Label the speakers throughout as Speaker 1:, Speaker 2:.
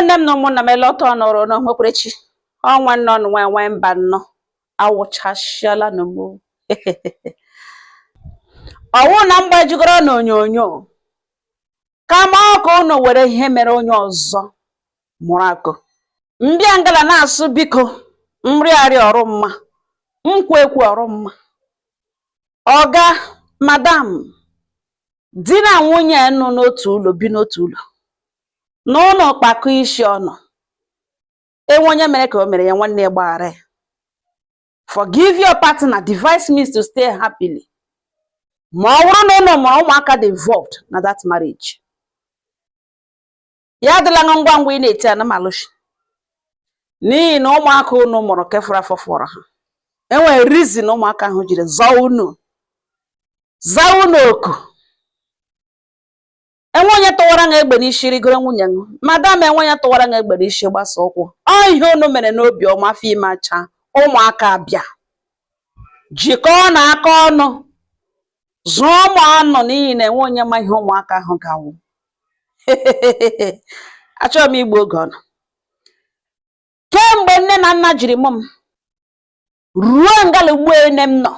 Speaker 1: Ụmụnne m na ụmụnna m, ele ọtọ nọrọ n'onwekwerechi ọnwa nnọọ nwe nwe mba nnọọ awụchasịala na m ọwụ na mgbajigoro n'onyonyo, kama ọ ka unu were ihe mere onye ọzọ mụrụ akụ mbịa ngala na-asụ. Biko, nrịarịa ọrụ mma, nkwu ekwu ọrụ mma. Ọga, madam, di na nwunye nọ n'otu ụlọ, bi n'otu ụlọ na ụlọ, kpakọ isi ọnụ. Enwe onye mere ka o mere ya, nwanne ya gbaghara ya. Forgive your partner, devise means to stay happily. Ma ọ bụrụ na ụlọ mụrụ ụmụaka dị involved na that marriage, ya adịla ngwa ngwa ị na-eti anụmalụshi, n'ihi na ụmụaka unu mụrụ kefụrụ afọ fọrọ ha. Enwere reason ụmụaka ahụ jiri zọọ unu, zaa unu oku. Enwe onye tụwara ṅa egbe n'isi rigoro nwunye ṅụ, madam, enwe onye tụwara ṅa egbe n'isi gbasa ụkwụ. Ọ ihe unu mere n'obi ọma, afọ ime acha, ụmụaka bịa jikọọ na aka ọnụ zụọ ụmụ anọ, n'ihi na enwe onye ma ihe ụmụaka ahụ ga-awụ. Achọghị m igbu oge ọnụ. Kemgbe nne na nna jiri mụ m ruo ngala ugbo ene m nọ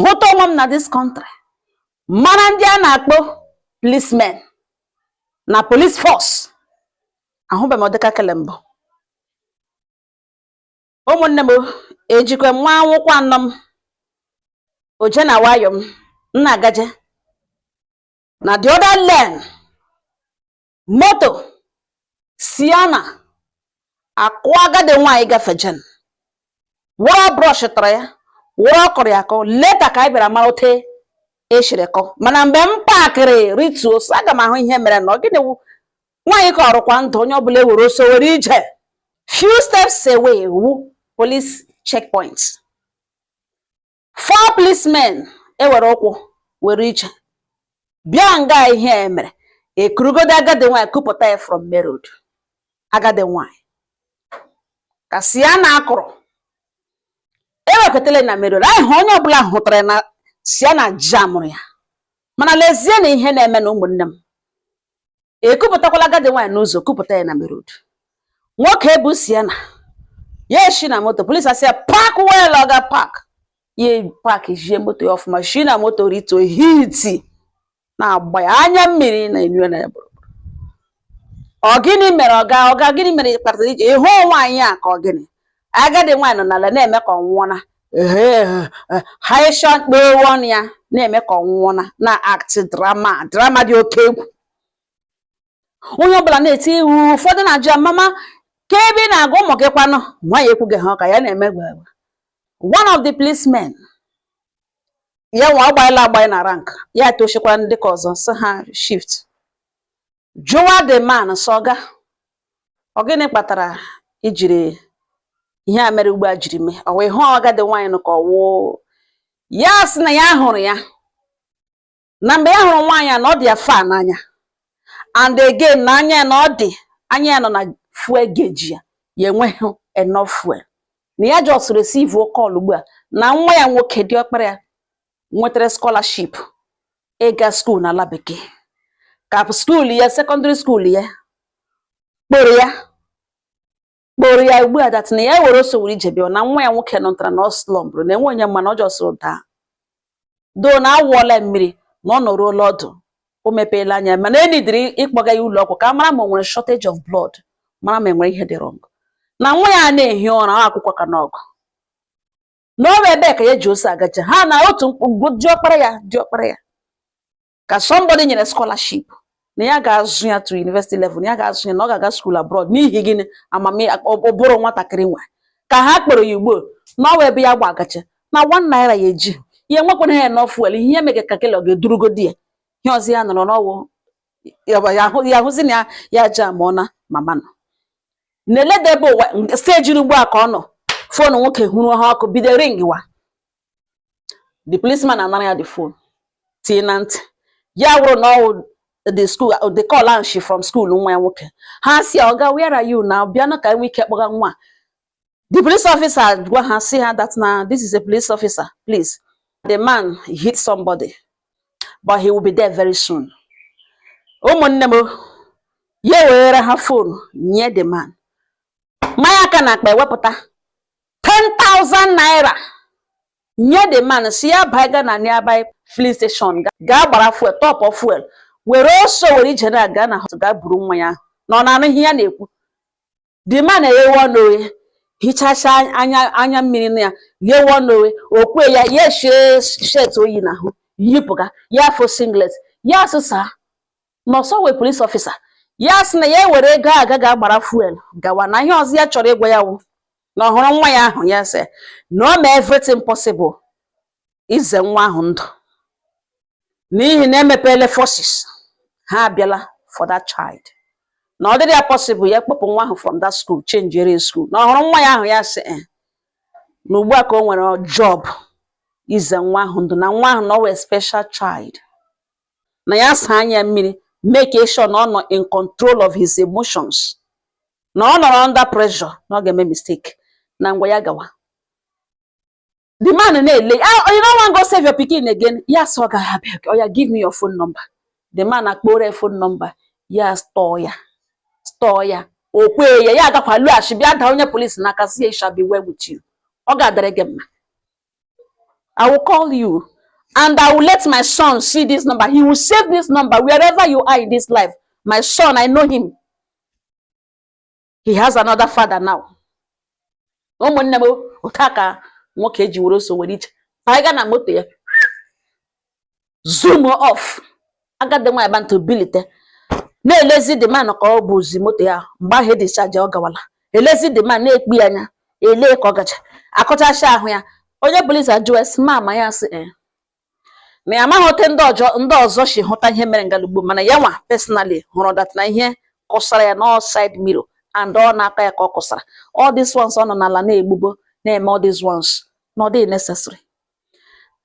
Speaker 1: hụta onwe m na this country, mara ndị a na-akpọ policemen na police force, ahụbeghị m ọdịka kele mbụ. Ụmụnne m, ejikwa m nwa nwụkwa anọ m oje na nwayọ m m na-agaje na the other lane, moto Sienna akụ agadi nwaanyị gafejen wụrọ brush tara ya, wụrọ kụrụ ya akụ. Later ka anyị bịara mara ote eshiri kọ. Mana mgbe m pakịrị rituo so, aga m ahụ ihe mere na ọ gịnị wụ nwaanyị ka ọrụkwa ndụ. Onye ọbụla ewere ọsọ were ije. Few steps away wu police checkpoint. Four policemen ewere ụkwụ were ije bịa nga ihe a mere. Ekurugodo agadi nwaanyị, kupụta ya from main road. Agadi nwaanyị ka si ya na akụrụ ewekọtala na main road anyị hụ. Onye ọbụla hụtara na Sienna jamụrụ ya. Mana lezie na ihe na-eme na ụmụnne m, ekupụtakwala agadi nwaanyị n'ụzọ, kupụta ya na main road. Nwoke ebu Sienna ya eshi na moto. Police asị ya, "Park well, ọ ga park." Ya park jie moto ya ọfụma, shi na moto rituo. Hiti na-agba ya, anya mmiri na-enyu na ya gburugburu. Ọ gịnị mere, ọga? Ọga, gịnị mere ị kpatara iji ịhụ nwaanyị a ka ọ gịnị? Agadi nwaanyị nọ n'ala na-eme ka ọ nwụọna, haisha mkpewe ọnụ ya na-eme ka ọ nwụọna, na act drama, drama dị oke egwu. Onye ọbụla na-eti iwu. Ụfọdụ na-ajụ ya, "Mama, ka ebe ị na-aga? Ụmụ gị kwanụ?" Nwaanyị ekwughị ha ka ya na-eme gbagba. One of the policemen ya nwa agbaela agbanye na rank ya, tochikwara ndị ka ọzọ, sị ha shift jụwa the man, sọ, "Ọga, ọ gịnị kpatara ijiri ihe a mere ugbu a jiri mee?" Ọ wee hụ agadi nwaanyị nụ ka ọ wụ ya, sị na ya hụrụ ya na mgbe ya hụrụ nwaanyị a na ọ dị ya fa n'anya, and again na anya ya na ọ dị anya ya nọ na fuel gauge ya, ya enweghị enough fuel, na ya just receive call ugbu a na nwa ya nwoke, diọkpara ya, nwetara scholarship ịga school n'ala bekee, ka school ya, secondary school ya, kpọrọ ya, kpọrọ ya ugbu a, that na ya were oso were ije bịa, na nwa ya nwoke nọtara na ọ slumpụrụ, na enwe onye ma na ọ just daa do, na awụọla mmiri, na ọ nọruola ọdụ, o mepeela anya, mana enidiri ịkpọga ya ụlọ ọgwụ ka a mara ma o nwere shortage of blood, mara ma enwere ihe dị wrong, na nwa ya na-ehi ụra akwụkwọ ka n'ọgụ na ọ bụ ebe ka ya ji ose agaje ha na otu mkpu diọkpara ya, diọkpara ya ka somebody nyere scholarship, na ya ga-azụ ya to university level, na ya ga-azụ ya, na ọ ga-aga school abroad. N'ihi gịnị? Amamihe ụbụrụ nwatakịrị nwe ka ha kpọrọ ya ugbo na ọ bụ ebe ya gbagacha na ₦1 ya eji ya enwekwana ya enough fuel. Ihe mege ka kele ọ ga-edurugodi ya. Ihe ọzọ ya nọrọ n'ọwụ ya ahụzi na ya ya jam ọ na mama nọ na-eledebe ụwa stage ugbu a ka ọ nọ. Phone nwoke hụrụ ha ọkụ bido ring wa. The policeman anara ya the phone, tinye na ntị ya, wụrụ na ọwụ the school, the call ahụ shi from school nwa ya nwoke. Ha si ya, "Oga, where are you now? Bịanụ ka enwe ike kpọga nwa." The police officer gwa ha, si ha that na this is a police officer, please, the man hit somebody, but he will be there very soon. Ụmụnne m, Ya ewere ha phone nye the man, mmanya aka na akpa, ewepụta 10,000 naira nye the man, si ya baiga na nearby filling station, gaa gbara fuel, top of fuel, were ọsọ were ije na-aga na hotel, gaa buru nwa ya ahụ. Na ọ na-anụ ihe ya na-ekwu. The man eghewe ọnụ oghe, hichacha anya anya mmiri na ya, ghewe ọnụ oghe, okwe ya, ya eshie shirt oyi n'ahụ, yipụga ya, afọ singlet ya, asụsa na ọsọ wee police officer. Ya sị na ya ewere ego a agaghị agbara fuel gawa, na ihe ọzọ ya chọrọ ịgwa ya wụ na ọ hụrụ nwa ya ahụ, ya sị na o mee everything possible ize nwa ahụ ndụ, n'ihi na emepeela forces ha abịala for that child, na ọ dịrị ya possible ya kpọpụ nwa ahụ from that school, change ere school. Na ọ hụrụ nwa ya ahụ, ya sị na ugbu a ka o nwere job ize nwa ahụ ndụ, na nwa ahụ na ọ wee special child, na ya saa anya mmiri, make sure na ọ nọ in control of his emotions, na ọ nọrọ under pressure na ọ ga-eme mistake, na ngwa ya gawa. The man na-ele, "Ah, you no wan go save your pikin again?" Ya sị ọ gaghị abịa. "Oya, give me your phone number." The man akpọrọ ya phone number ya, store ya, store ya, o kwee ya. Ya agakwa lughachi bịa daa onye polisi n'aka, sị ya, "It shall be well with you, ọ ga-adịrị gị mma. I will call you and I will let my son see this number. He will save this number wherever you are in this life. My son, I know him. He has another father now." Ụmụnne m, otu a ka nwoke ji were so were ije ga na moto ya, zoom off. Agadi nwaanyị bantụ bilite na-elezi the man ka ọ bụzi moto ya. Mgbe ahụ edichaji ọ gawala, elezi the man, na-ekpu ya anya, ele ka ọ gacha akụchacha ahụ ya. Onye polisi ajụọ sị mama ya, sị na ya amaghị ote ndị ọjọọ ndị ọzọ si hụta ihe mere ngalugbo, mana ya nwa personally hụrụ that na ihe kụsara ya n'all side mirror and ọ na-aka ya ka ọ kụsara. All these ones ọ nọ n'ala na-egbugbo na-eme, all these ones na ọ dịghị necessary,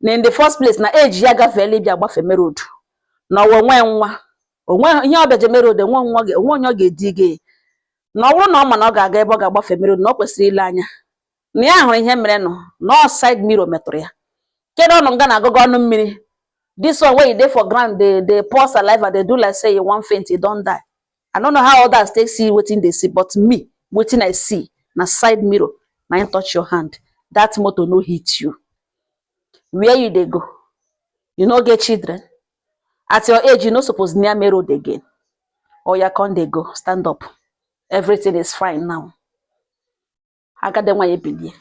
Speaker 1: na in the first place na age ya gafeela ịbịa gbafe road, na ọwa onwe nwa onwe ihe ọ bịaje mere road, onwe nwa onwe onye ọ ga-edi gị, na ọ bụrụ na ọ ma na ọ ga-aga ebe ọ ga-agbafe road, na ọ kwesịrị ile anya na ya hụrụ ihe mere nụ, na ọ side mirror metụrụ ya. Kedu ọnụ nga na-agụgụ ọnụ mmiri? This one wey e dey for ground, dey pour saliva, dey do like say you wan faint, you don die. I no know how others take see wetin dey see, but me, wetin I see na side mirror na im touch your hand. That motor no hit you. Where you dey go? You no get children? At your age, you no suppose near main road again. Oya, come dey go, stand up, everything is fine now. Agadi nwaanyị ebilie,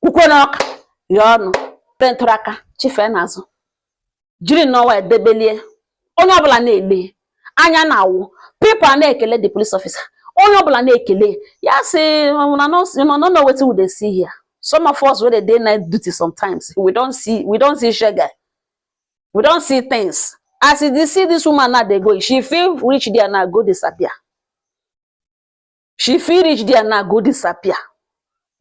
Speaker 1: kwukwe n'ọka ghee ọnụ, ntụrụ aka chifee n'azụ, jiri nnọọ nwayọ debelie. Onye ọbụla na-ele anya na-awụ, people a na-ekele the police officer, onye ọbụla na-ekele ya, sị una no, una no know wetin we dey see here. Some of us wey dey dey night duty, sometimes we don see shege, we don see things. As you dey see this woman now dey go, she fit reach there now go disappear. She fit reach there now go disappear.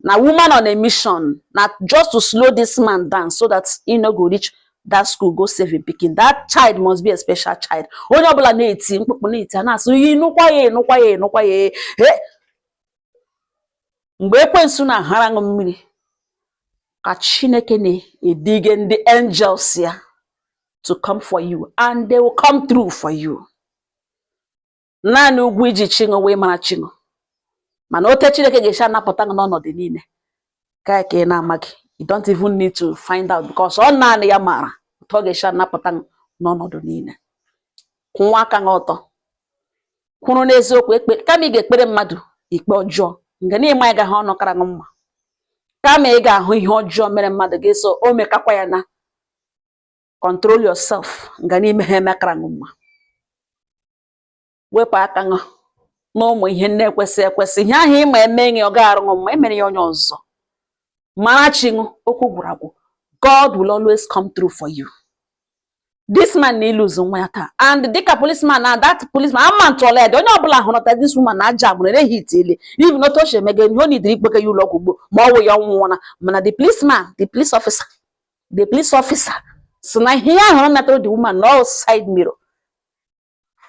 Speaker 1: Na woman on a mission, na just to slow this man down so that he no go reach that school go save him pikin. That child must be a special child. Onye ọbụla na-eti mkpụkpụ, na-eti, a na-asị ịnụkwa ya, ịnụkwa ya, ịnụkwa ya. He mgbe ekwensu na-ahara ṅụ mmiri, ka Chineke na-edige ndị angels ya to come for you, and they will come through for you. Naanị ugwu iji chinụ wee mara chinụ, mana ote Chineke ga-esi anapụta gị n'ọnọdụ niile ka ka ị na-amaghị. You don't even need to find out, because ọ naanị ya maara otu ọ ga-esi anapụta gị n'ọnọdụ niile. Kwụnwa aka gị ọtọ, kwụrụ n'eziokwu, ekpe kama ị ga-ekpere mmadụ ikpe ọjọọ nke na ịma ịgaghị ọnụ kara gị mma, kama ị ga-ahụ ihe ọjọọ mere mmadụ gị so o mekakwa ya, na control yourself nga n'ime ha emekara gị mma. Wepụ aka gị n'ụmụ ihe na-ekwesị ekwesị. Ihe ahụ ịma eme gị, ọ ga-arụ gị mma, emere ya onye ọzọ. Mara chinụ okwu gwụrụ agwụ. God will always come through for you. This man na iluzu nwa ya taa, and dịka policeman na that policeman ama ntụọla ya dị, onye ọbụla hụrụ that this woman na aja agbụrụ ereghị itele, even otu o si emege ihe o nidiri ikpeke ya ụlọ ọgwụ ugbo ma ọ wụ ya ọnwụọna. Mana the policeman, the police officer, the police officer si na ihe ya hụrụ metụrụ the woman na all side mirror,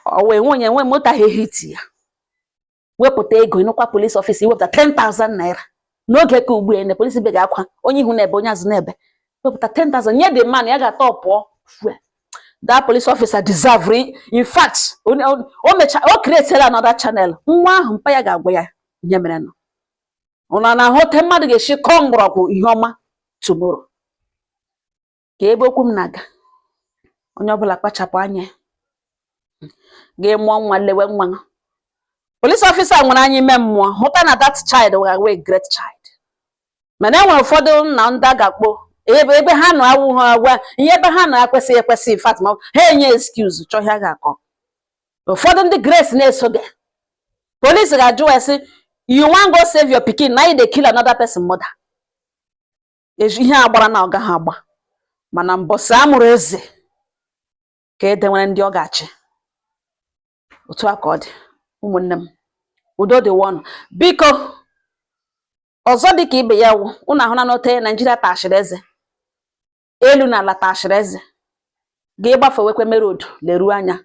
Speaker 1: ọ wee nwe onye nwe moto ahụ ehiti ya. Wepụta ego, ịnụkwa, police officer iwepụta 10,000 naira n'oge ka ugbu a na polisi be ga-akwa onye ihu na-ebe, onye azụ na-ebe, wepụta 10,000 nye the man ya ga-atọ pụọ fuel. That police officer deserve it. In fact, o mecha o create another channel. Nwa ahụ, mpa ya ga-agwa ya ihe mere nụ. Ụna na ahụ ote mmadụ ga-esi kọọ mgbọrọgwụ ihe ọma tomorrow. Ka ebe okwu m na-aga, onye ọbụla kpachapụ anya. Gị mụọ nwa, lewe nwa gị. Police officer nwere anya ime mmụọ, hụta na that child were a great child. Mana e nwere ụfọdụ nna ndị a ga-akpọ ebe ha nọ awụ ha agwa ihe ebe ha nọ ekwesịghị ekwesị. In fact, ma ha enye excuse chọọ ihe a ga-akọ. Ụfọdụ ndị grace na-eso gị. Police ga-ajụ ya sị, "You wan go save your pikin, na you dey kill another person mother." Ihe a gbara na ọ gaghị agba, mana mbọsị a mụrụ eze ka ede nwere ndị ọ ga-achị. Otu a ka ọ dị, ụmụnne m. Udo dịwa ọnụ. Biko, ọzọ dị ka ibe ya wụ, ụnụ ahụna n'ote Naijiria tashịrị eze elu na ala, tashịrị eze. Ga-ịgbafewekwe main road, leruo anya.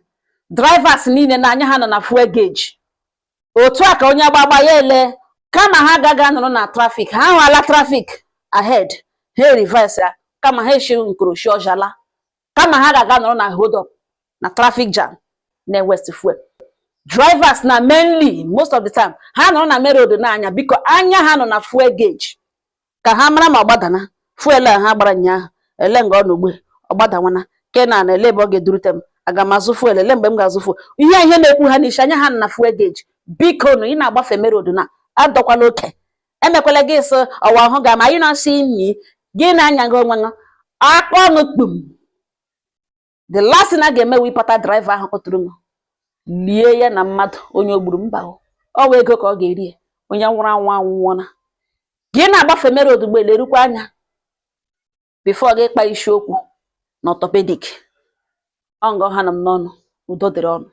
Speaker 1: Drivers niile na anya ha nọ na fuel gauge. Otu a ka onye gbagba ya ele, kama ha agaghị anọrọ na traffic. Ha hụala traffic ahead, ha reverse ya, kama ha eshi nkoroshi ọjala, kama ha ga-aga nọrọ na hold up na traffic jam na waste fuel. Drivers na mainly, most of the time, ha nọrọ na main road n'anya, biko, anya ha nọ na fuel gauge ka ha mara ma ọ gbadana fuel a ha gbara nyaahụ. Ele nga ọ nọ ugbu ọ gbadawana kenan, ele ebe ọ ga-edurute m, aga m azụ fuel, ele mgbe m ga-azụ fuel. Ihe na-ekwu ha n'isi, anya ha nọ na fuel gauge. Biko nụ, ị na-agbafe main road na adọkwala oke, emekwala gị sị ọwa ahụ ga ma anyị na-asị nyi gị na-anya gị onwe gị aka ọnụ kpum. The last thing a ga-eme wụ ịpata driver ahụ kpọtụrụ m lie ya na mmadụ onye o gburu. Mba, ọ wụ ego ka ọ ga-eri ya. Onye nwụrụ anwụ anwụọna. Gị na-agbafe main road ugbo, lerukwa anya before gị kpa isiokwu na orthopedic. Ọ nga ọha nọ m n'ọnụ. Udo dịrị ọnụ.